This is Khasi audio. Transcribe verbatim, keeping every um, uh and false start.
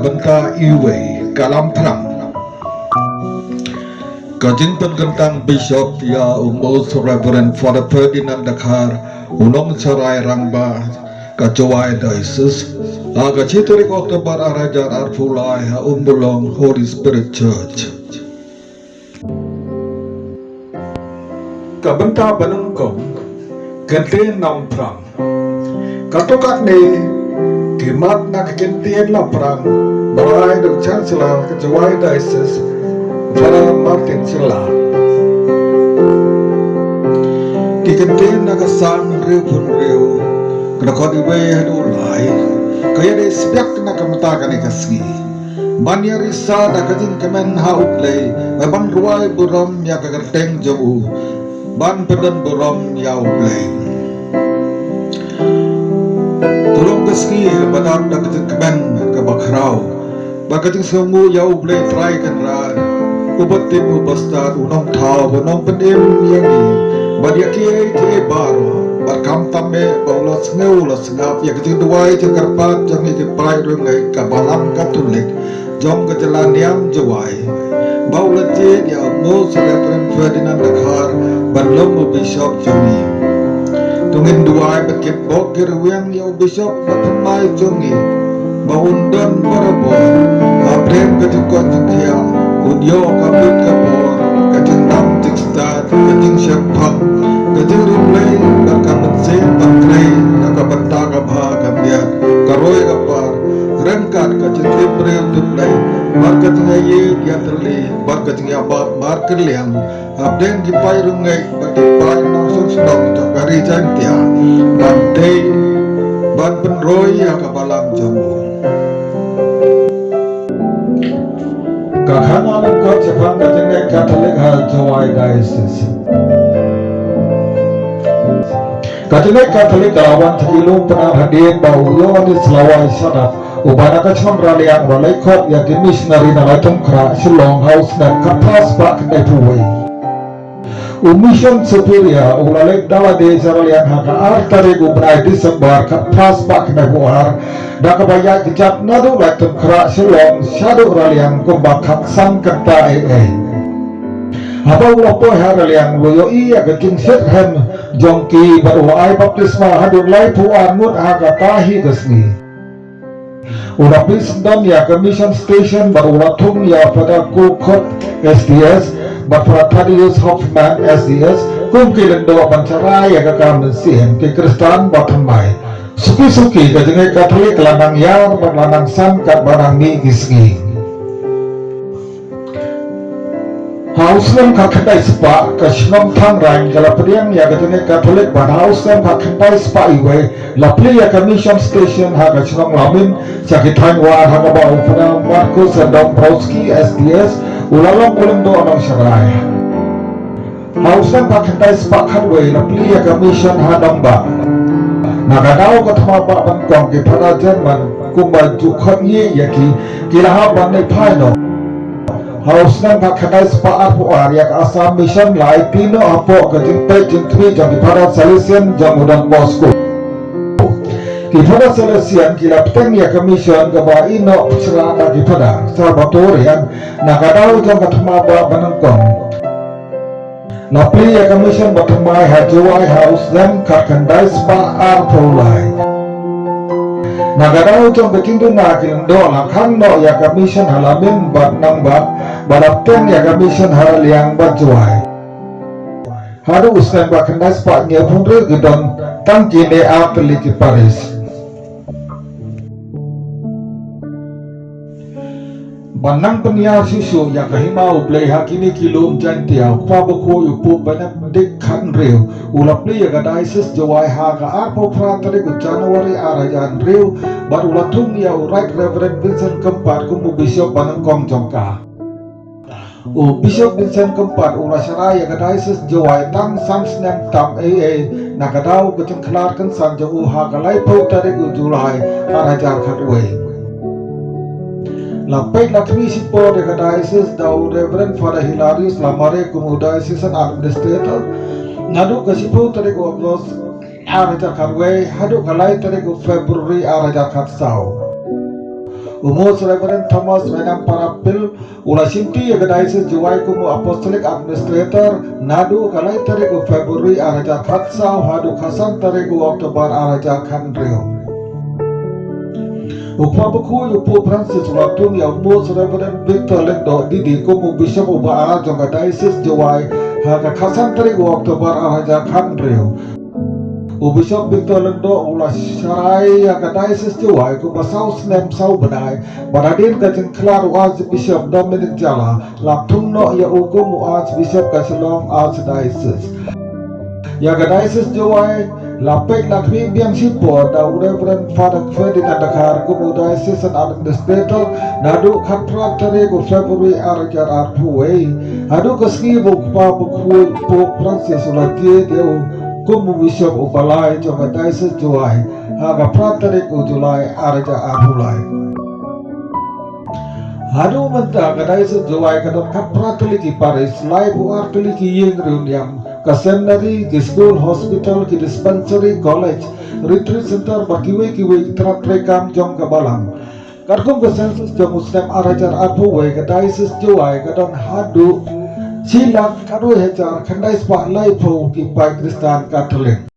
Bynta iwei, ka lam phrang. Ka jingpynkyntang Bishop ïa u Most Reverend Father Ferdinand Dkhar, u nongsharai rangbah ka Jowai Diocese, ha ka shi tarik October ar hajar arphew lai ha Ummulong Holy Spirit Church. Ka bynta ba nyngkong, kyntien lam phrang. Katto katne ki mad na ka kyntien lam phrang ba la ai da u Chancellor ka Jowai Diocese, Father Martin Shylla. Ki kyntien na ka san hynriewphew hynriew, ka dkhot iwei haduh lai, ka ïadei spiak na ka bynta kane ka sngi. Ban ïa risa da ka jingkmen ha U Blei, ban rwai burom ïa ka kyrteng jong u, ban pyndon burom ïa U Blei. Burom ka sngi ba dap da ka jingkmen kaba khraw, bad ka jingsngewnguh ïa U Blei Trai Kynrad, uba tip uba stad, u nongthaw, u nongpynim ïa ngi bad ïa kiei kiei baroh, bad khamtam eh ba u la sngew u la sngap ïa ka jingduwai jingkyrpad jong ngi ki paid riewngeit ka Balang Katholik jong ka jylla niam Jowai, ba u la jied ïa u Most Reverend Ferdinand Dkhar ban long u Bishop jong ngi. To ngin duwai bad kitbok kirwiang ïa u Bishop ba thymmai jong ngi, ba un don barabor ha pdeng ka jingkoit jingkhiah, un ïoh ka buit ka bor, ka jingnang jingstad, ka jingshemphang, ka jingriewblei bad ka mynsiem ban trei na ka bynta ka bha ka miat, ka roi ka par, ryngkat ka jingtip briew tip Blei, bad ka jingïaid ïatylli, bad ka jingïabad markylliang, hapdeng ki paid riewngeit bad ki paid nongshong shnong jong ka ri Jaiñtia, ban tei ban pynroi ïa ka balang jong u. Ka khana lyngkot shaphang ka jingngeit Katholik ha Jowai Diocese. Ka jingngeit Katholik ka la wan sha ki lum Pnar hadien ba u Ïoannis Lawai Shaddap, uba na ka shnong Raliang, u la leit khot ïa ki missionary na Laitymkhrah, Shillong, ha u snem khatphra spah khyndaiphew wei. U Mission Superior u la leit da lade sha Raliang ha ka ar tarik u bnai December khatphra spah khyndaiphew ar, da kaba ïaid kjat naduh Laitymkhrah, Shillong shaduh Raliang kumba khatsan kynta eiei. Haba u la poi ha Raliang, u la ïohi ïa ka jingshit rhem jong ki bad u la ai baptisma haduh laiphew ar ngut ha kata hi ka sngi. U la plie syndon ïa ka Mission Station bad u la thung ïa Father Kulkhut S D S bad Father Thaddeus Hoffman S D S kum ki lyngdoh ban sharai ïa ka kam mynsiem ki Khristan ba thymmai. Suki suki ka jingngeit Katholik la nang ïar bad la nang san katba nang mih ki sngi. Ha u snem khatkhyndai spah, ka shnong Thangrain ka la pdiang ïa ka jingngeit Katholik, bad ha u snem khatkhyndai spah iwei la plie ïa ka Mission Station ha ka shnong Lamin, sha ki thaiñ wad, ha kaba u Father Markus Dombrowski S D S u la long u lyngdoh nongsharai. Ha u snem khatkhyndai spah khatwei la plie ïa ka mission ha Dongbah. Na ka daw ka thma bah ba nyngkong, ki Father German kumba ju khot ïa ki, ki la hap ban leit phai noh. Ha u snem khatkhyndai spah arphew ar, ïa ka Assam Mission la aiti noh hapoh ka jingpeit jingkhmih jong ki Father Salesian jong u Don Bosco. Ki Father Salesian ki la bteng ïa ka mission kaba ïehnoh pynshla da ki Father Salvatorian na ka daw jong ka thma bah ba nyngkong. La plie ïa ka mission ba thymmai ha Jowai ha u snem khatkhyndai spah arphew lai. Na ka daw jong ka jingduna ki lyngdoh la khang noh ïa ka mission ha Lamin bad Nangbah, bad la bteng ïa ka mission ha Raliang bad Jowai. Haduh u snem khatkhyndai spah hynñiewphew hynriew ki don tang kine artylli ki parish. Ban nang pynïar shuh shuh ïa ka hima U Blei ha kine ki lum Jaiñtia, u Kpa Bakhuid u Pope Benedict khathynriew u la plie ïa ka Diocese Jowai ha ka arphew phra tarik u January ar hajar hynriew, bad u la thung ïa u Right Reverend Vincent Kympat kum u Bishop ba nyngkong jong ka. U Bishop Vincent Kympat u la sharai ïa ka Diocese Jowai tang san snem tam eiei na ka daw ka jingkhlad kynsan jong u ha ka laiphew tarik u July ar hajar khatwei. La peit la khmih shipor ïa ka Diocese da u Reverend Father Hilarius Lamare kum u Diocesan Administrator naduh ka shiphew tarik u August ar hajar khatwei haduh ka lai tarik u February ar hajar khatsaw. U Most Reverend Thomas Wainam Parapil u la shimti ïa ka Diocese Jowai kum u Apostolic Administrator naduh ka lai tarik u February ar hajar khatsaw haduh khatsan tarik u October ar hajar khathynriew. U Kpa Bakhuid u Pope Francis u la tung ïa u Most Reverend Victor Lyngdoh D D kum u Bishop uba ar jong ka Diocese Jowai ha ka khatsan tarik u October ar hajar khathynriew. U Bishop Victor Lyngdoh u la sharai ïa ka Diocese Jowai kumba saw snem saw bnai bad hadien ka jingkhlad u Archbishop Dominic Jala la thung noh ïa u kum u Archbishop ka Shillong Archdiocese. Ïa ka Diocese Jowai la peit la khmih biang shipor da u Reverend Father Ferdinand Dkhar kum u Diocesan Administrator naduh khatphra tarik u February ar hajar arphew wei haduh ka sngi ba u Kpa Bakhuid Pope Francis u la jied ïa u kum u Bishop uba lai jong ka Diocese Jowai ha ka phra tarik u July ar hajar arphew lai. Haduh mynta ka Diocese Jowai ka don khatphra tylli ki parish, laiphew ar tylli ki ïing riewniam, ka seminary, ki school, hospital, ki dispensary, college, retreat center bad kiwei kiwei ki tnat treikam jong ka balang. Katkum ka census jong u snem ar hajar arphew wei ka Diocese Jowai ka don haduh shi lak arwei hajar khyndai spah laiphew ki paid Khristan Katholik.